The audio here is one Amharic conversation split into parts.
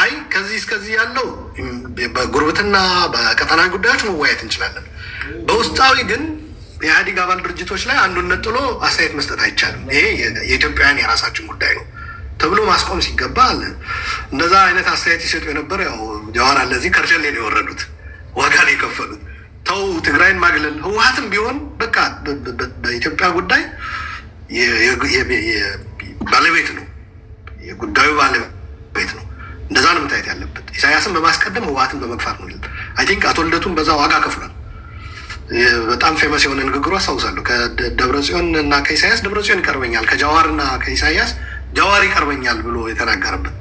አይ፣ ከዚህ እስከዚህ ያለው በጉርብትና በቀጠናዊ ጉዳዮች መወያየት እንችላለን። በውስጣዊ ግን የኢህአዴግ አባል ድርጅቶች ላይ አንዱን ነጥሎ አስተያየት መስጠት አይቻልም። ይሄ የኢትዮጵያውያን የራሳችን ጉዳይ ነው ተብሎ ማስቆም ሲገባ እንደዛ አይነት አስተያየት ይሰጡ የነበረ ያው ጀዋር አለ፣ እዚህ ከርቸሌ ነው የወረዱት፣ ዋጋ ነው የከፈሉት። ተው ትግራይን ማግለል፣ ህወሀትም ቢሆን በቃ በኢትዮጵያ ጉዳይ ባለቤት ነው፣ የጉዳዩ ባለቤት ነው። እንደዛ ነው መታየት ያለበት። ኢሳያስን በማስቀደም ህወሀትን በመግፋት ነው። I think አቶ ልደቱን በዛ ዋጋ ከፍሏል። በጣም famous የሆነ ንግግሩ አስታውሳለሁ። ከደብረ ጽዮን እና ከኢሳያስ ደብረ ጽዮን ይቀርበኛል፣ ከጃዋር እና ከኢሳያስ ጃዋር ይቀርበኛል ብሎ የተናገረበት።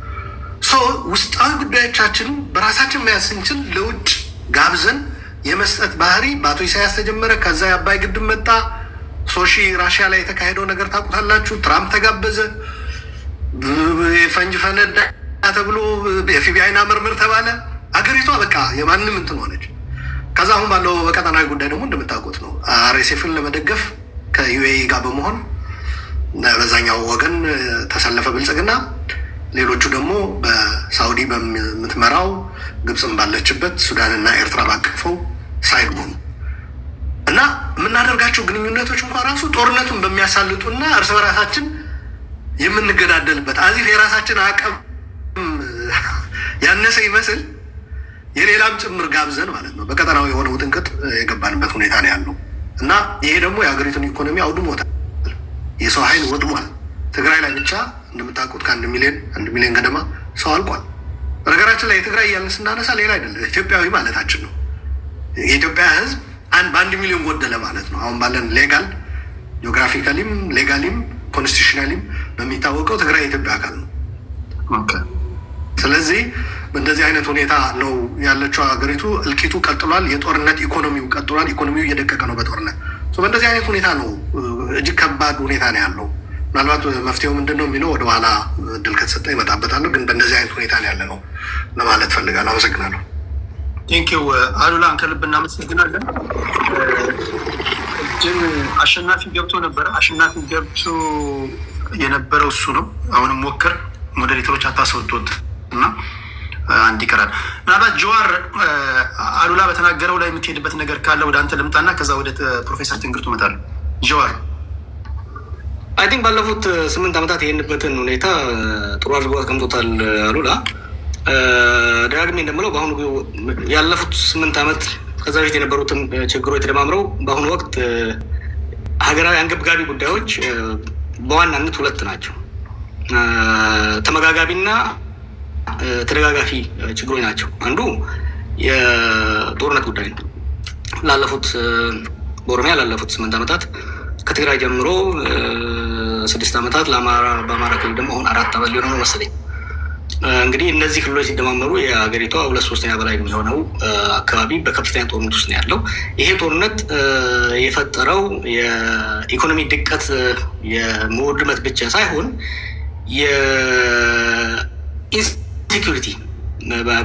So ውስጣዊ ጉዳዮቻችን በራሳችን መያዝ ስንችል ለውጭ ጋብዘን የመስጠት ባህሪ በአቶ ኢሳያስ ተጀመረ። ከዛ የአባይ ግድብ መጣ። ሶሺ ራሽያ ላይ የተካሄደው ነገር ታውቁታላችሁ። ትራምፕ ተጋበዘ። ፈንጅ ፈነዳ ተብሎ FBI ና መርምር ተባለ። አገሪቷ በቃ የማንም እንትን ሆነች። ከዛ አሁን ባለው በቀጠናዊ ጉዳይ ደግሞ እንደምታውቁት ነው። RSF ን ለመደገፍ ከ UAE ጋር በመሆን በዛኛው ወገን ተሰለፈ ብልጽግና። ሌሎቹ ደግሞ በሳውዲ በምትመራው፣ ግብፅም ባለችበት፣ ሱዳንና ኤርትራ ባቀፈው side ሆኑ እና የምናደርጋቸው ግንኙነቶች እንኳ ራሱ ጦርነቱን በሚያሳልጡና እርስ በራሳችን የምንገዳደልበት as if የራሳችን አቅም ያነሰ ይመስል የሌላም ጭምር ጋብዘን ማለት ነው። በቀጠናው የሆነ ውጥንቅጥ የገባንበት ሁኔታ ነው ያለው እና ይሄ ደግሞ የሀገሪቱን ኢኮኖሚ አውድሞታል። የሰው ኃይል ወድሟል። ትግራይ ላይ ብቻ እንደምታውቁት ከ1 ሚሊዮን 1 ሚሊዮን ገደማ ሰው አልቋል። በነገራችን ላይ የትግራይ እያልን ስናነሳ ሌላ አይደለም፣ ኢትዮጵያዊ ማለታችን ነው። የኢትዮጵያ ሕዝብ በ1 ሚሊዮን ጎደለ ማለት ነው። አሁን ባለን legal geographically ም legally ም constitutionally ም በሚታወቀው ትግራይ የኢትዮጵያ አካል ነው። ስለዚህ በእንደዚህ አይነት ሁኔታ ነው ያለችው ሀገሪቱ። እልቂቱ ቀጥሏል። የጦርነት ኢኮኖሚው ቀጥሏል። ኢኮኖሚው እየደቀቀ ነው በጦርነት። በእንደዚህ አይነት ሁኔታ ነው፣ እጅግ ከባድ ሁኔታ ነው ያለው። ምናልባት መፍትሄው ምንድን ነው የሚለው ወደኋላ እድል ከተሰጠ ይመጣበታለሁ። ግን በእንደዚህ አይነት ሁኔታ ነው ያለ ነው ለማለት ፈልጋለሁ። አመሰግናለሁ። Thank you አሉላን ከልብ እናመሰግናለን። ቅድም አሸናፊ ገብቶ ነበረ። አሸናፊ ገብቶ የነበረው እሱ ነው። አሁንም ሞክር፣ moderator ኦች አታስወጡት እና አንድ ይቀራል። ምናልባት ጀዋር አሉላ በተናገረው ላይ የምትሄድበት ነገር ካለ ወደ አንተ ልምጣና ከዛ ወደ ፕሮፌሰር ትንግርቱ እመጣለሁ። ጀዋር። I think ባለፉት 8 ዓመታት የሄድንበትን ሁኔታ ጥሩ አድርጎ አስቀምጦታል አሉላ። ደጋግሜ እንደምለው በአሁኑ ያለፉት 8 ዓመት ከዛ በፊት የነበሩትን ችግሮች ተደማምረው በአሁኑ ወቅት ሀገራዊ አንገብጋቢ ጉዳዮች በዋናነት ሁለት ናቸው። ተመጋጋቢና ተደጋጋፊ ችግሮች ናቸው። አንዱ የጦርነት ጉዳይ ነው። ላለፉት በኦሮሚያ ላለፉት 8 ዓመታት፣ ከትግራይ ጀምሮ 6 ዓመታት፣ በአማራ ክልል ደግሞ አሁን 4 ዓመት ሊሆነ ነው መሰለኝ። እንግዲህ እነዚህ ክልሎች ሲደማመሩ የሀገሪቷ ሁለት ሶስተኛ በላይ የሚሆነው አካባቢ በከፍተኛ ጦርነት ውስጥ ነው ያለው። ይሄ ጦርነት የፈጠረው የኢኮኖሚ ድቀት፣ የመውድመት ብቻ ሳይሆን የ insecurity፣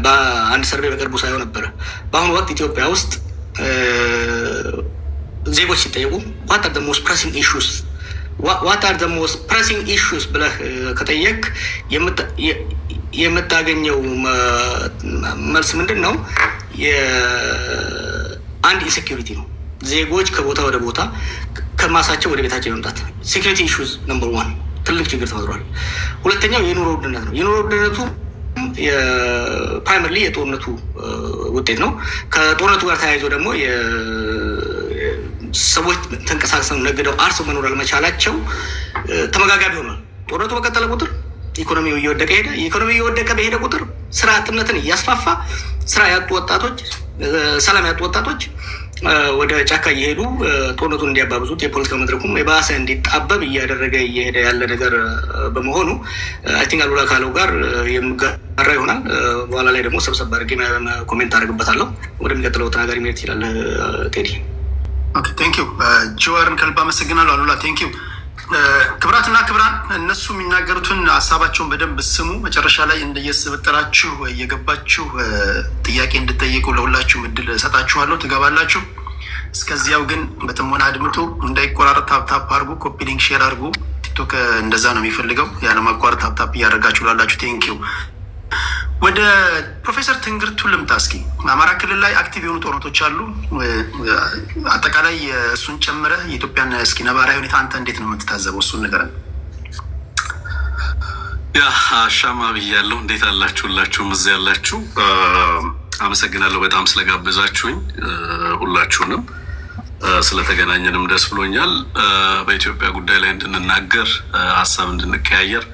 በአንድ survey በቅርቡ ሳይሆን ነበረ። በአሁኑ ወቅት ኢትዮጵያ ውስጥ ዜጎች ሲጠየቁ "What are most pressing issues? What are most pressing issues?" ብለህ ከጠየቅ የምታገኘው መልስ ምንድን ነው? አንድ insecurity ነው። ዜጎች ከቦታ ወደ ቦታ፣ ከማሳቸው ወደ ቤታቸው የመምጣት security issues number one ትልቅ ችግር ተፈጥሯል። ሁለተኛው የኑሮ ውድነት ነው። የኑሮ ውድነቱ primarily የጦርነቱ ውጤት ነው። ከጦርነቱ ጋር ተያይዞ ደግሞ ሰዎች ተንቀሳቅሰው ነግደው አርሰው መኖር አለመቻላቸው ተመጋጋቢ ሆኗል። ጦርነቱ በቀጠለ ቁጥር ኢኮኖሚው እየወደቀ ሄደ። ኢኮኖሚው እየወደቀ በሄደ ቁጥር ስራ አጥነትን እያስፋፋ፣ ስራ ያጡ ወጣቶች፣ ሰላም ያጡ ወጣቶች ወደ ጫካ እየሄዱ ጦርነቱን እንዲያባብዙት፣ የፖለቲካ መድረኩም የባሰ እንዲጣበብ እያደረገ እየሄደ ያለ ነገር በመሆኑ I think አሉላ ካለው ጋር የምጋራ ይሆናል። በኋላ ላይ ደግሞ ሰብሰብ አድርጌ comment አደርግበታለሁ። ወደሚቀጥለው ተናጋሪ መሄድ ትችላለህ ቴዲ። Thank you ጀዋርን ከልብ አመሰግናለሁ። አሉላ thank you። ክብራትና ክብራን፣ እነሱ የሚናገሩትን ሀሳባቸውን በደንብ ስሙ። መጨረሻ ላይ እንደየስብጥራችሁ እየገባችሁ ጥያቄ እንድጠይቁ ለሁላችሁም እድል እሰጣችኋለሁ፣ ትገባላችሁ። እስከዚያው ግን በጥሞና አድምጡ። እንዳይቆራረጥ tap tap አድርጉ፣ copy link share አድርጉ። ቲክቶክ እንደዛ ነው የሚፈልገው፣ ያለማቋረጥ tap tap እያደረጋችሁ ላላችሁ thank you። ወደ ወደ ፕሮፌሰር ትንግርቱ ልምጣ እስኪ። አማራ ክልል ላይ active የሆኑ ጦርነቶች አሉ። አጠቃላይ እሱን ጨምረህ የኢትዮጵያን እስኪ ነባራዊ ሁኔታ አንተ እንዴት ነው የምትታዘበው? እሱን ንገረን። Yeah፣ አሻማ ብያለሁ። እንዴት አላችሁ? ሁላችሁም እዚህ ያላችሁ አመሰግናለሁ በጣም ስለጋበዛችሁኝ፣ ሁላችሁንም ስለተገናኘንም ደስ ብሎኛል። በኢትዮጵያ ጉዳይ ላይ እንድንናገር፣ ሀሳብ እንድንቀያየር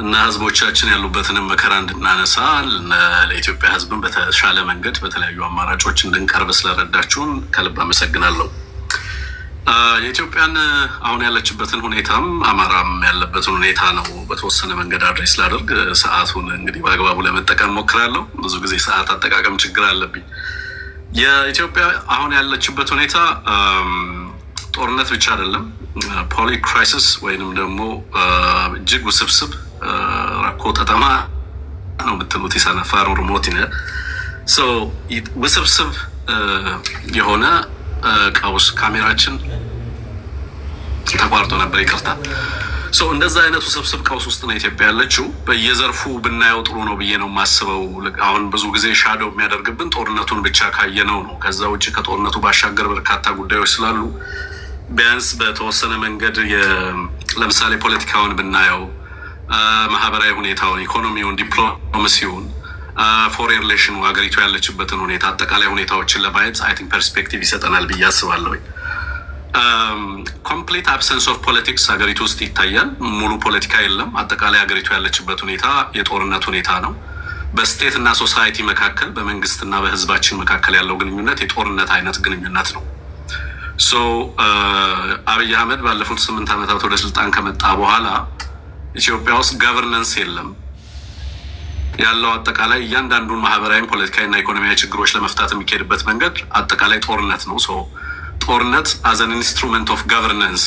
እና ህዝቦቻችን ያሉበትንም መከራ እንድናነሳ፣ ለኢትዮጵያ ህዝብን በተሻለ መንገድ በተለያዩ አማራጮች እንድንቀርብ ስለረዳችሁን ከልብ አመሰግናለሁ። የኢትዮጵያን አሁን ያለችበትን ሁኔታም አማራም ያለበትን ሁኔታ ነው በተወሰነ መንገድ address ላደርግ፣ ሰዓቱን እንግዲህ በአግባቡ ለመጠቀም ሞክራለሁ። ብዙ ጊዜ ሰዓት አጠቃቀም ችግር አለብኝ። የኢትዮጵያ አሁን ያለችበት ሁኔታ ጦርነት ብቻ አይደለም፣ polycrisis ወይንም ደግሞ እጅግ ውስብስብ rakkoo xaxamaa ነው የምትሉት isaan Afaan Oromootiin ውስብስብ የሆነ ቀውስ፣ ካሜራችን ተቋርጦ ነበር፣ ይቅርታ። እንደዛ አይነት ውስብስብ ቀውስ ውስጥ ነው ኢትዮጵያ ያለችው። በየዘርፉ ብናየው ጥሩ ነው ብዬ ነው የማስበው። አሁን ብዙ ጊዜ shadow የሚያደርግብን ጦርነቱን ብቻ ካየነው ነው። ከዛ ውጭ ከጦርነቱ ባሻገር በርካታ ጉዳዮች ስላሉ ቢያንስ በተወሰነ መንገድ ለምሳሌ ፖለቲካውን ብናየው፣ ማህበራዊ ሁኔታውን፣ ኢኮኖሚውን፣ ዲፕሎማሲውን፣ foreign relation ኑ፣ ሀገሪቱ ያለችበትን ሁኔታ፣ አጠቃላይ ሁኔታዎችን ለማየት I think perspective ይሰጠናል ብዬ አስባለሁ። Complete absence of politics ሀገሪቱ ውስጥ ይታያል። ሙሉ ፖለቲካ የለም። አጠቃላይ ሀገሪቱ ያለችበት ሁኔታ የጦርነት ሁኔታ ነው። በ state እና society መካከል፣ በመንግስትና በህዝባችን መካከል ያለው ግንኙነት የጦርነት አይነት ግንኙነት ነው። So አብይ አህመድ ባለፉት 8 ዓመታት ወደ ስልጣን ከመጣ በኋላ ኢትዮጵያ ውስጥ governance የለም። ያለው አጠቃላይ እያንዳንዱን ማህበራዊ፣ ፖለቲካዊና ኢኮኖሚያዊ ችግሮች ለመፍታት የሚካሄድበት መንገድ አጠቃላይ ጦርነት ነው። So ጦርነት as an instrument of governance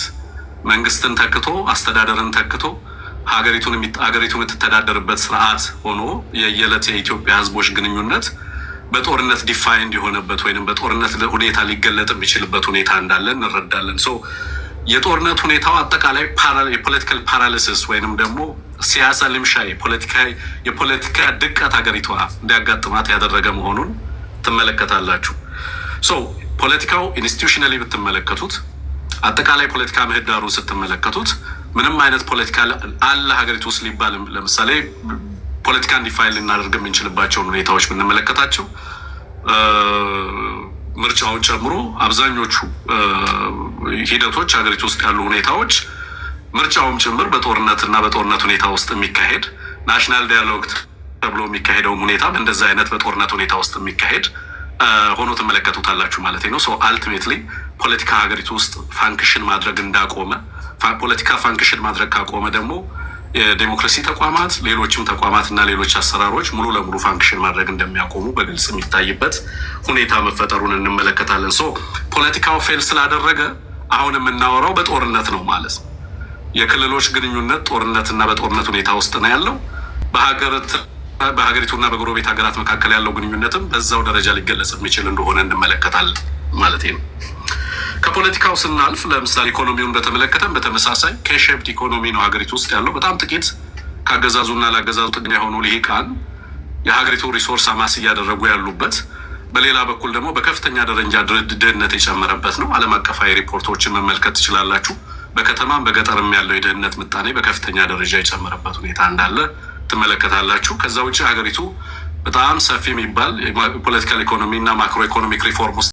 መንግስትን ተክቶ፣ አስተዳደርን ተክቶ ሀገሪቱ የምትተዳደርበት ስርዓት ሆኖ የየዕለት የኢትዮጵያ ህዝቦች ግንኙነት በጦርነት defined የሆነበት ወይም በጦርነት ሁኔታ ሊገለጥ የሚችልበት ሁኔታ እንዳለ እንረዳለን። So የጦርነት ሁኔታው አጠቃላይ የ political paralysis ወይንም ደግሞ siyaasa limshaa'e የፖለቲካ ድቀት ሀገሪቷ እንዲያጋጥማት ያደረገ መሆኑን ትመለከታላችሁ። So ፖለቲካው institutionally ብትመለከቱት፣ አጠቃላይ ፖለቲካ ምህዳሩን ስትመለከቱት ምንም አይነት ፖለቲካ አለ ሀገሪቱ ውስጥ ሊባል፣ ለምሳሌ ፖለቲካን define ልናደርግ የምንችልባቸውን ሁኔታዎች ብንመለከታቸው ምርጫውን ጨምሮ አብዛኞቹ ሂደቶች፣ ሀገሪቱ ውስጥ ያሉ ሁኔታዎች ምርጫውም ጭምር በጦርነት እና በጦርነት ሁኔታ ውስጥ የሚካሄድ፣ national dialogue ተብሎ የሚካሄደውም ሁኔታ በእንደዛ አይነት በጦርነት ሁኔታ ውስጥ የሚካሄድ ሆኖ ትመለከቱታላችሁ ማለት ነው። So ultimately ፖለቲካ ሀገሪቱ ውስጥ function ማድረግ እንዳቆመ፣ ፖለቲካ function ማድረግ ካቆመ ደግሞ የዴሞክራሲ ተቋማት፣ ሌሎችም ተቋማት እና ሌሎች አሰራሮች ሙሉ ለሙሉ function ማድረግ እንደሚያቆሙ በግልጽ የሚታይበት ሁኔታ መፈጠሩን እንመለከታለን። So ፖለቲካው fail ስላደረገ አሁን የምናወራው በጦርነት ነው ማለት ነው። የክልሎች ግንኙነት ጦርነትና በጦርነት ሁኔታ ውስጥ ነው ያለው። በሀገሪቱና በጎረቤት ሀገራት መካከል ያለው ግንኙነትም በዛው ደረጃ ሊገለጽ የሚችል እንደሆነ እንመለከታለን ማለት ነው። ከፖለቲካው ስናልፍ ለምሳሌ ኢኮኖሚውን በተመለከተም በተመሳሳይ K-shaped economy ነው ሀገሪቱ ውስጥ ያለው። በጣም ጥቂት ከአገዛዙና ለአገዛዙ ጥገኛ የሆኑ ልሂቃን የሀገሪቱ resource amass እያደረጉ ያሉበት፣ በሌላ በኩል ደግሞ በከፍተኛ ደረጃ ድህነት የጨመረበት ነው። ዓለም አቀፋዊ ሪፖርቶችን መመልከት ትችላላችሁ። በከተማም በገጠርም ያለው የድህነት ምጣኔ በከፍተኛ ደረጃ የጨመረበት ሁኔታ እንዳለ ትመለከታላችሁ። ከዛ ውጭ ሀገሪቱ በጣም ሰፊ የሚባል የ political economy እና macroeconomic reform ውስጥ